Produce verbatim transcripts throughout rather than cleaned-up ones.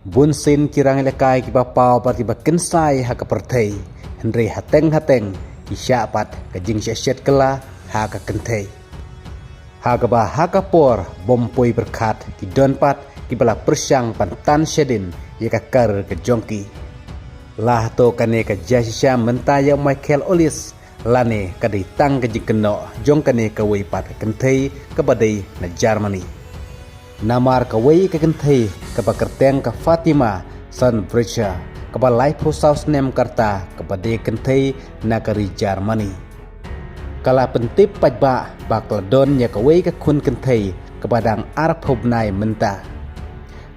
Bun sien ki rang ïalehkai kiba paw bad kiba kynsai ha ka pyrthei, hynrei hateng hateng ki shah pat ka jingshah shet kylla ha ka kynthei. Ha kaba ha ka por bym poi pyrkhat ki don pat kiba la pyrshang ban tan shadien ïa ka kar ka jong ki. La hato kane ka jia shisha mynta ïa u Michael Oliss, lane ka dei tang ka jingkynnoh jong kane kawei pat ka kynthei kaba dei na Germany? Namar kawei ka kynthei kaba kyrteng ka Fatima Sandbrecher, kaba laiphew saw snem ka rta, kaba dei kynthei na ka ri Germany, ka la pyntip paidbah ba ka la don ïa kawei ka khun kynthei kaba dang arphew bnai mynta,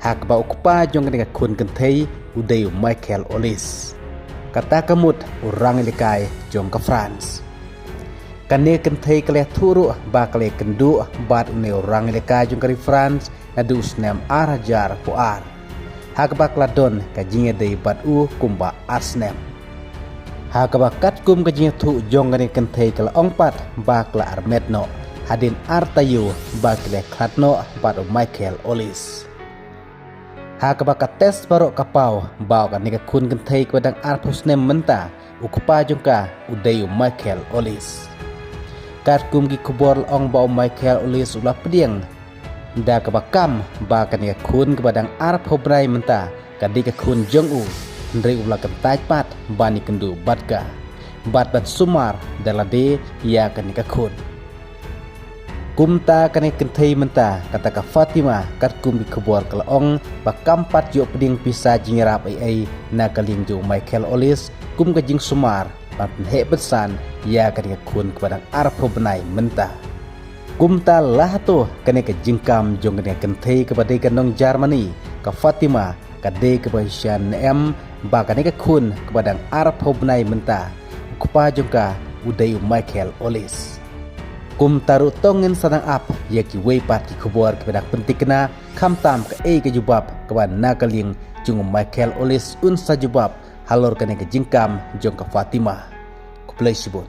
ha kaba u kpa jong kane ka khun kynthei u dei u Michael Oliss, kata ka mut u rang ïalehkai jong ka France. Kane ka kynthei ka la ïathuh ruh ba ka la ïakynduh bad une u rang ïalehkai jong ka ri France naduh u snem ar hajar arphew ar, ha kaba ka la don ka jingïadei bad u kumba ar snem. Ha kaba katkum ka jingïathuh jong kane ka kynthei ka la ong pat ba ka la armet noh hadien ar taïew ba ki la ïakhlad noh bad u Michael Oliss. Ha kaba ka test baroh ka paw ba kane ka khun kynthei kaba dang arphew snem mynta, u kpa jong ka u dei u Michael Oliss. Katkum ki khubor la ong ba u Michael Oliss u la pdiang da kaba kam ba kane ka khun kaba dang arphew bnai mynta ka dei ka khun jong u, hynrei u la kyntait pat ban ïakynduh bad ka bad ban sumar da lade ïa kane ka khun. Kumta kane ka kynthei mynta, kata ka Fatima, katkum ki khubor ka la ong ba kam pat ïoh pdiang pisa jingïarap ei ei na ka liang jong u Michael Oliss kum ka jingsumar ban pynheh pynsan ïa kane ka khun kaba dang arphew bnai mynta. Kumta la hato kane ka jingkam jong kane ka kynthei kaba dei ka nong Germany, ka Fatima, ka dei kaba shisha ne em ba kane ka khun kaba dang arphew bnai mynta, u kpa jong ka u dei u Michael Oliss? Kumta ruh to ngin sa nang ap ïa kiwei pat ki khubor kiba dang pynthikna, khamtam kaei ka jubab kaba na ka liang jong u Michael Oliss un sa jubab halor kane ka jingkam jong ka Fatima. Khublei shibun.